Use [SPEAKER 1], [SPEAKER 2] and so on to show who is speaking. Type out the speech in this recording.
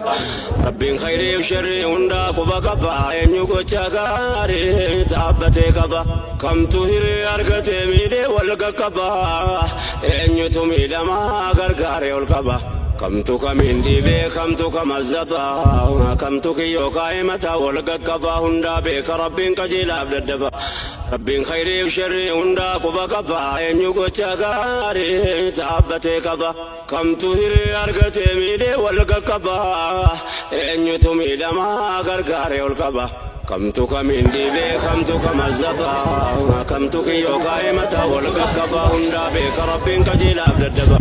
[SPEAKER 1] Rabbiin khayriif sharrii hundaa quba qaba. Eenyu gocha gaarii dhaabbatee qaba. Kamtu hiree argatee miidhee wal qaqqaba. Eenyutu miidhamaa gargaaree ol qaba. Kamtu kamiin dhiibee kamtu kam azzaba. Kamtu kiyyoo kaa'ee mataa wal qaqqaba. Hundaa beeka Rabbiin qajeelaaf daddaba. Rabbiin khayriif sharrii hundaa quba qaba. Eenyu gocha gaarii dhaabbatee qaba. Kamtu hiree argatee miidhee wal qaqqaba. Eenyutu miidhamaa gargaaree ol qaba. Kamtu kamiin dhiibee kamtu kam azzaba. Kamtu kiyyoo kaa'ee mataa wal qaqqaba. Hundaa beeka Rabbiin qajeelaaf daddaba.